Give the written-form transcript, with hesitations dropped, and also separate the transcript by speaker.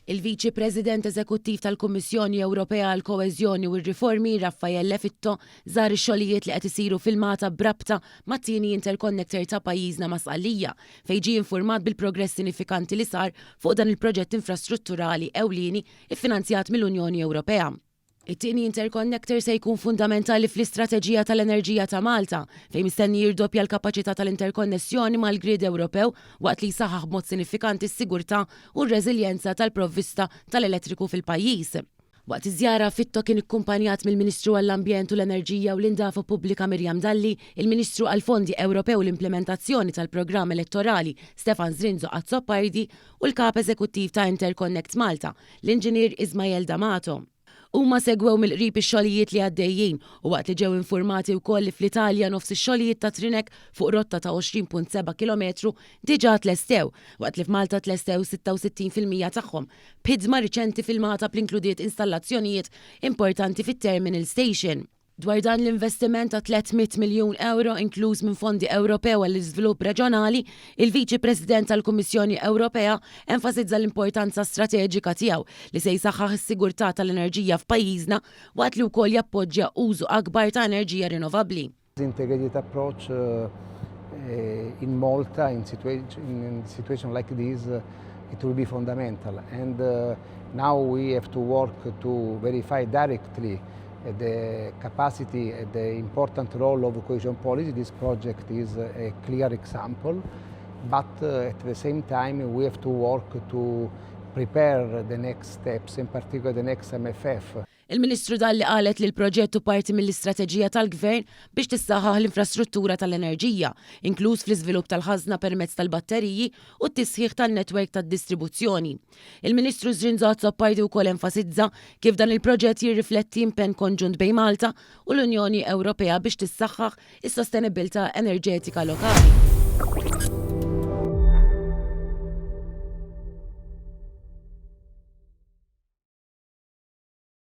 Speaker 1: Il-Viċi President Eżekuttiv tal-Kummissjoni Ewropea għall-Koeżjoni u r-Riformi, Raffaele Fitto, żar ix-xogħlijiet li qed isiru fil-Magħtab b'rabta mat-tieni interconnector ta' pajjiżna ma' Sqallija, fejn ġie infurmat bil-progress sinifikanti li sar fuq dan il-proġett infrastrutturali ewlieni ffinanzjat mill-Unjoni Ewropea. It-tieni interconnector se jkun fundamentali fl-istrateġija tal-enerġija ta' Malta, fejn mistenni jirdoppja l-kapaċità tal-interkonnessjoni mal-grid Ewropew waqt li jsaħħaħ b'mod sinifikanti s-sigurtà u r-reżiljenza tal-provvista tal-elettriku fil-pajjiż. Waqt iż-żjara, Fitto kien ikkumpanjat mill-Ministru għall-Ambjent u l-Enerġija u l-Indafa Pubblika Miriam Dalli, il-Ministru għall-Fondi Ewropew u l-Implimentazzjoni tal-Programm Elettorali Stefan Zrinzo Azzopardi u l-Kap Eżekuttiv ta' Interconnect Malta, l-Inġinier Ismael D'Amato. Huma segwew mill-qrib ix-xogħlijiet li għaddejjin u waqt li ġew infurmati wkoll li fl-Italja nofs ix-xogħlijiet ta' Trinek fuq rotta ta' 20.7 kilometru diġà tlestew, waqt li f'Malta tlestew 66% tagħhom, b'ħidma riċenti fil-Magħtab li inkludiet installazzjonijiet importanti fit-terminal station. Dwar dan l-investiment ta' 300 miljun ewro inkluż minn fondi Ewropew għall-iżvilupp reġjonali, il-Viċi President tal-Kummissjoni Ewropea enfasizza l-importanza strateġika tiegħu li se jsaħħaħ is-sigurtà tal-enerġija f'pajjiżna waqt li wkoll jappoġġja użu akbar ta' enerġija rinnovabbli.
Speaker 2: Integrated approach in Malta in situation like this it will be fundamental and now we have to work to verify directly the capacity and the important role of cohesion policy. This project is a clear example, but at the same time we have to work to prepare the next steps, in particular the next MFF.
Speaker 1: Il-Ministru Dalli qalet li l-proġett hu parti mill-istrateġija tal-Gvern biex tissaħħaħ l-infrastruttura tal-enerġija, inkluż fl-iżvilupp tal-ħażna permezz tal-batteriji u t-tisħiħ tan-netwerk tad-distribuzzjoni. Il-Ministru Zrinzo Azzopardi wkoll enfasizza kif dan il-proġett jirrifletti impenn konġunt bejn Malta u l-Unjoni Ewropea biex tissaħħaħ is-sostenibbiltà enerġetika lokali.